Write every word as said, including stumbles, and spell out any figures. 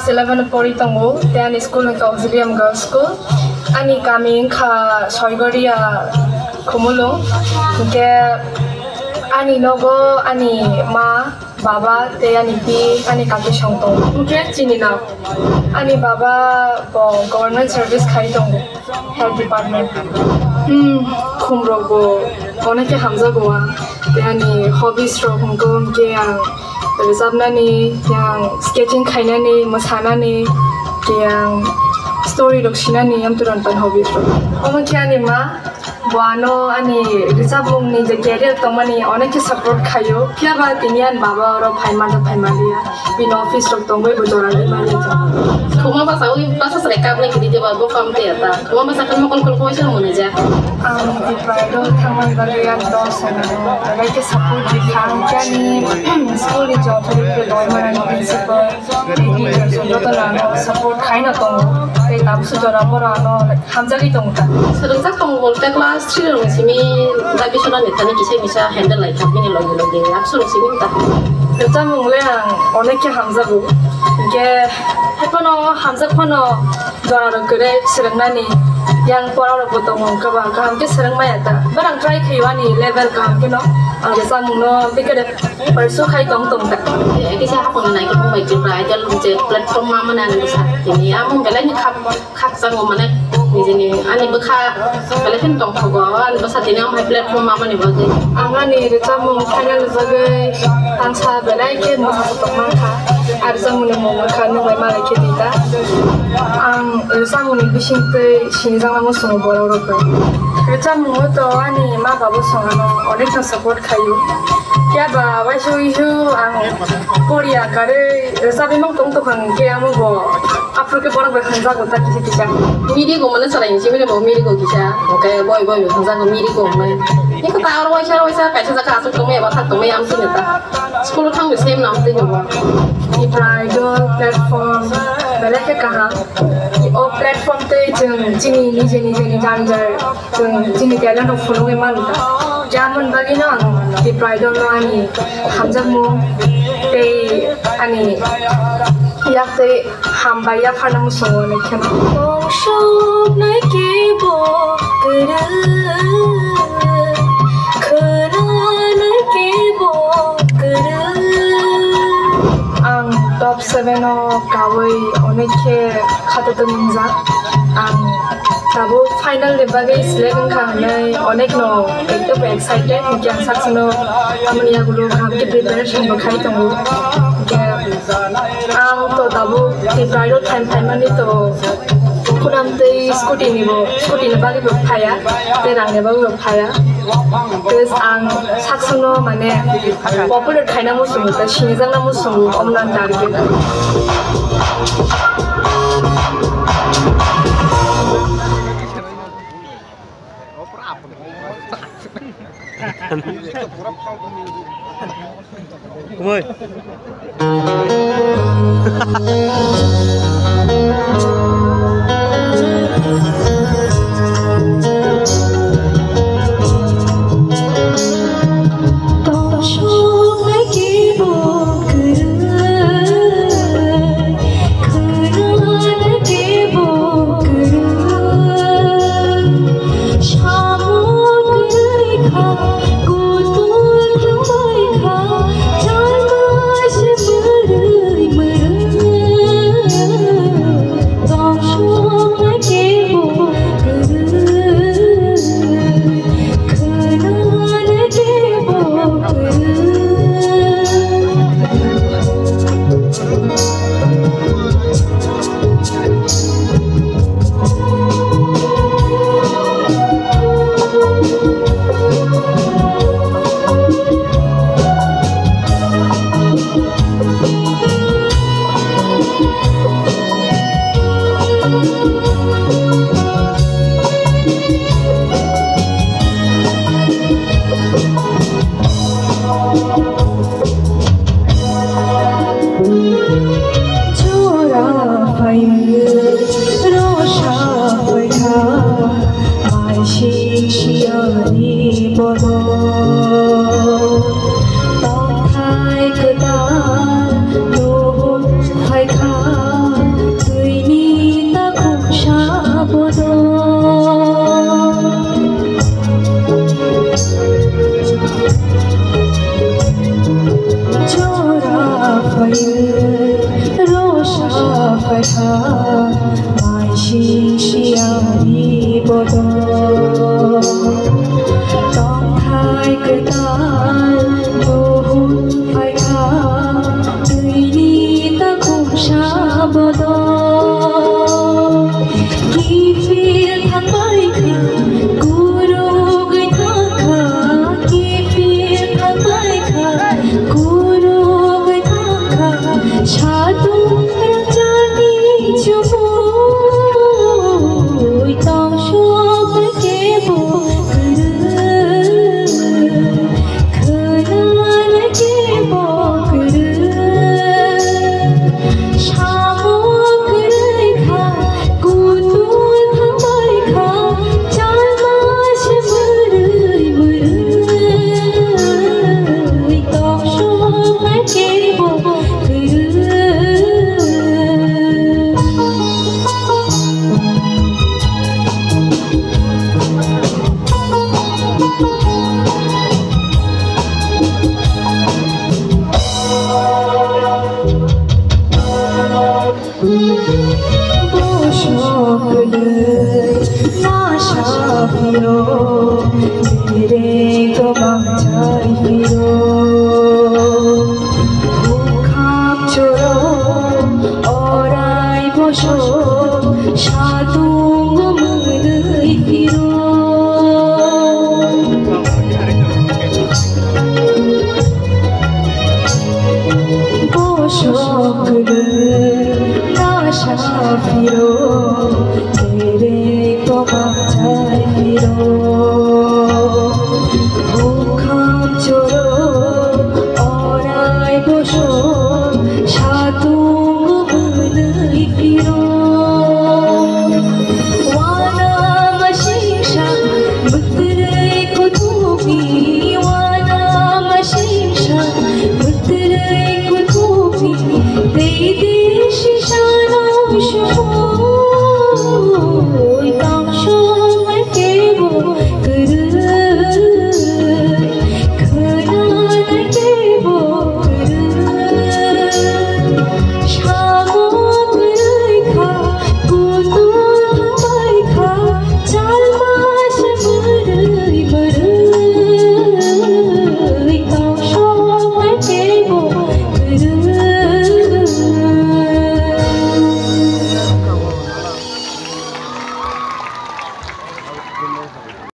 Eleven pori tongo, tei ani school wngkha Auxilium Girls School. Ani kami wngkha Soigoria Khumulwng. Hinkhe ani nogo ani ma, baba tei ani pi, ani kaki song tongo. Hinkhe chini nok, ani baba bo government service khai tongo, health department. Hmm, khumrok bo onek khe hamjago ang. Tei ani hobbies rok hwnkhe, hwnkhe ang rwchapnani, yang sketching khainani, mwsanani, yang story rok sinani, amtwrwng tan hobbies rok. Omo khe ani ma, bo ano ani rwchapmungni je career tongmani onek khe support khaio. Phiya ba tini ani baba oro phaima da phaima liya. Bini office rok tongwi bo jora di mani. Thuma basa ui basa sare kap nai kiri de ba bo kam te ta. Thuma basa kan mokol kol koi sa mone ja. Ang di prado thamani bagwi ang dos ano. Rai ke support di khang kani school ni job ri ke doi mana ni principal. Ni joto na support khai na tongo. Tei tabsu jora bora ano hamjagwi tongo ta. Swrwngjak tongo bolte class three rokni simi da bisona ni thani kisa kisa handle lai kha bini logi logi absor simi ta. Rwchapmung le ang onek khe hamjago. Hinkhe haiphano hamjak phano jora rok kwrwi swrwngnani yang pora rok bo tongo wngkha ba kaham khe swrwng maya ta. But ang try khaio ani level kaham kheno ang rwchapmung no bikhe de pursue khai tong tong ta. Kisa hapung nai khe mobile khe idol je platform ma mane ang sa tini amung belai ni khap khakchangma mane nijini ani bwkha belai kheno tongthogo, ani bwsa tini omo hai platform mamani bagwi. Ang ani rwchapmung final ni bagwi tangsa belai khe mwsajak tongma kha. Ar rwchapmungni mung wngkha Nwng Bai Malai Khe Di Ta. Ang rwchapmungni bisingtwi sinijakna muchungo borok rok bai. Rwchapmungo to ani ma babo songano onek no support khaio. Phiya ba waisa waisa ang poriya karwi rwchapwi mang tong tongkha hwnkhe amo bo. Aphuru khe borok bai hwnjago ta kisa kisa. Miri go mane chwrai hinwi miri bo miri go kisa. Hwnkhe boi boi bo hwnjago miri go hwnwi. Eko ta oro waisa waisa kaisa jaka aswk tongmaya ba thak tongmaya amtwino ta. School o thangwi sem na amtwino bo. Tipra Idol platform belai khe kaham. O platform tei chwng chini nije nije ni janjar. Chwng chini talent rok phunugwi mano ta. Jaboni bagwino ang Tipra Idol no ani hamjakmung tei ani yak tei hambai yapharna muchungo hinwi kheno. Tongthoknai kebo kwrwi, khwnanai kebo kwrwi. Ang top seven o kawi onek khe khatotwi wngjak. Ang tabuk final ni bagwi select wngkha hwnwi onek no ekdom excited, hinkhe ang sakchwno tamoni yagulo kaham khe preparation bo khai tongo. Hinkhe ang to tabuk Tipra Idol time phaimani to khunam tei scooty ni bo, scooty ni bagwi bo phaiya, tei rang ni bagwi bo phaiya. Tei ang sakchwno mane popular khaina muchungo, tei sinijakna muchungo, omo no ang target. Woi. Chora phai, rosa phai kha, mai sing siani bono. Tongthai kwtal nuhur phai kha, Tongthai kwtal buhum phaikha, twini takhuk sa bodol. Kiphil thangbai kha, kurugwi thangkha, kiphil thangbai kha, kurugwi thangkha, satung rajani chumui tong sok kebo kwrwi. Khwnanai kebo kwrwi, samo kwrwi kha, kutung thangbai kha, chalma se mwrwi mwrwi, tong sok nai kebo kwrwi. Bosok kwlwi masa phiro, bereng to